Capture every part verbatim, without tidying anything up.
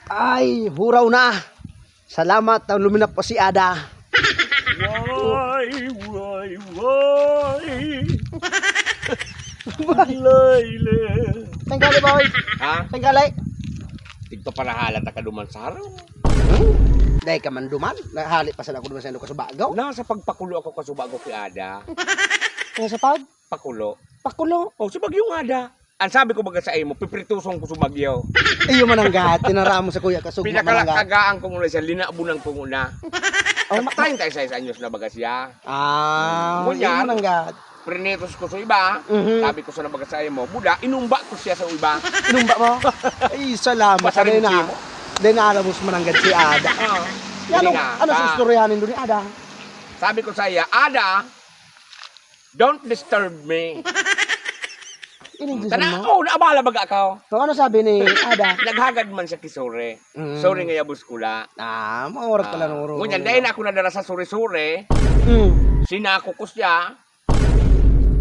Ay, huraw na. Salamat, ang luminap pa si Ada. Why, why, why? Layle. Tanggali, boy. Ha? Tanggali. Tigpa parahala ta ka duman sa harong. Hmm? Dai ka man duman. Nahali pa sana ako duman sa ino kasubago. Nasa pagpakulo ako kasubago ki Ada. Nasa pag? Pakulo. Pakulo? Oh, si Bagyong Ada. Ang sabi ko baga sa imo, piprituson ko si Bagyo. Iyo man ang gad, tinara mo sa kuya ka, sugma man ang gad. Pinakalakagaan ko muna siya, linabunan ko muna. Oh, ma- Treinta y seis anyos na baga siya. Ah, Ngunyan, iyo man ang gad. Prinitos ko sa iba, Mhm. Sabi ko sa nabaga sa imo, buda, inumba ko siya sa iba. Inumba mo? Ay, salamat. Pasarimsi mo. Dai na, dai na alam mo sa mananggad si Ada. Oo. Ano, Sige na, ano sa pa- istoryahan nindo ni Ada? Sabi ko sa iya, Ada, don't disturb me. Inigdisan Tana, mo? Oh, naabala baga ako. So, ano sabi ni Ada? Naghagad man siya ki Sore. Mm. Sore nga yabos ko la. Ah, maorat pala Ah, nung ngunyan, dai na ako nadara sa Sore-Sore. Mm. Sinako ko siya.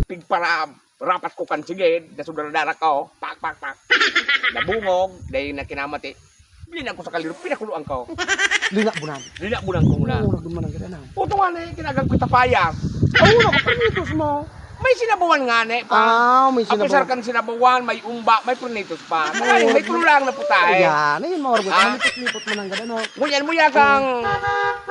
Pigpara-, rapat ko kan sigid, nasudara-dara ko. Pak, pak, pak. Nabungog, dai na kinamati. Linag ko sa kaldero, pinakuloan ko. Linabunan. Linabunan ko muna. Oo, nagduman ang gada na. Puto nga na eh, kinagang kita payas. Oo, nakaprinitos mo. May sinabawan nga na eh, pa. Ah, may sinabawan. Apisar kan sinabawan, may umba, may prinitos pa. Ay, may tulo lang na putahe. Yan, ayun, mga orgot. Ah. Malipot-lipot man ang gada, no? Ngunyan, muya kang,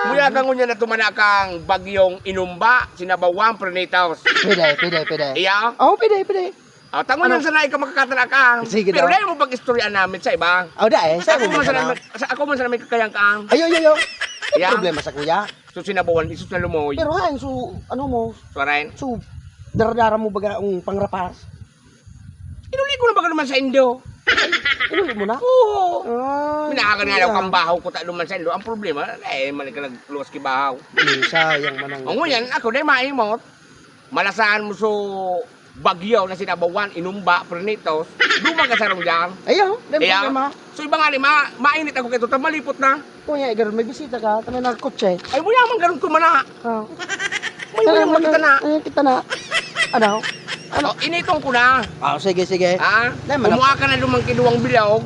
muya kang ngunyan na tumana kang bagyong inumba, sinabawan, prinitos. Pwede, pwede, pwede. Iya? Oo, pwede, pwede. Ah, tangon Ano? lang sana ikaw makakatana ka. Sige Pero daw. dahil mo pag-istorya namin sa iba. Oh, dai, sa Ako mo man sana sana. may, sa, ako man sana may kakayang ka. Ayo, ayo, ayo. Ang Yeah. problema sa kuya. So, sinabawan, isus na lumoy. Pero hain, so, ano mo, Suwaray. so, daradara mo baga ang pangrapas. Inuli ko na baga naman sa indo. Inuli mo na? Oo. Ah, Minahakan nga daw yeah. kang bahaw ko ta naman sa indo. Ang problema, eh, mali ka nagluwas ki bahaw. Eh, sayang man ang O, ngunyan, ako, dai maimot. Malasahan mo so bagyo na sinabawan, inumba, prinitos, dumaga sa rong dyan. Ayaw, dai Ayaw. problema. So, iba nga ni, ma-, mainit ako kay Tuta, malipot na. Kuya, eh, ganun, may bisita ka, kami nagkotse. Ay, mo yaman ganun ko man na. Oh. May Ano mo naman kita na. Ano kita na? Ano? Ano? Oh, initon ko na. Oh, sige, sige. Ha? Dai man Kumuha ka na lumang kinuwang bilog,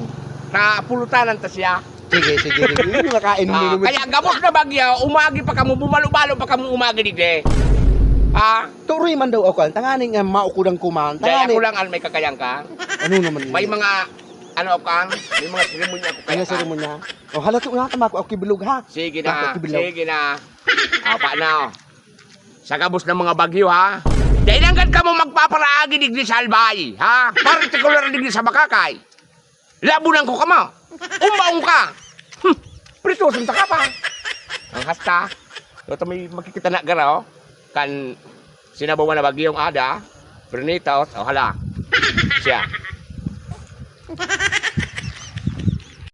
sa pulutanan ta siya. Sige, sige, sige. Hindi mo nakain mo Ah, naman. kaya gabos na bagyo, umagi pa kamo, bumalo-balo pa kamo umagi digdi. Ah, Turoy man daw ako, ang tanganing nga maukudan ko man. Dahil Tanganing ako lang ang may kakayang ka. Ano naman May yun? mga, ano ako ang, may mga seremonya ako Ano kaya sa ka. mo niya? Oh, halato nga, tama ko, ako kibilog ha. Sige na, Ako kibilog. sige na. Apa na. Sa gabos ng mga bagyo ha. Dahil hanggang kamo magpaparaagi digdi sa Albay, ha? Partikular digdi sa Makakay. Labunan ko kamo. Umbaon ka. Hmm. Prituson ta ka pa. Ang hasta. Ito may makikita na gara, oh. Kan sinabawan na bagyong ada, prinitos, oh, hala. Siya.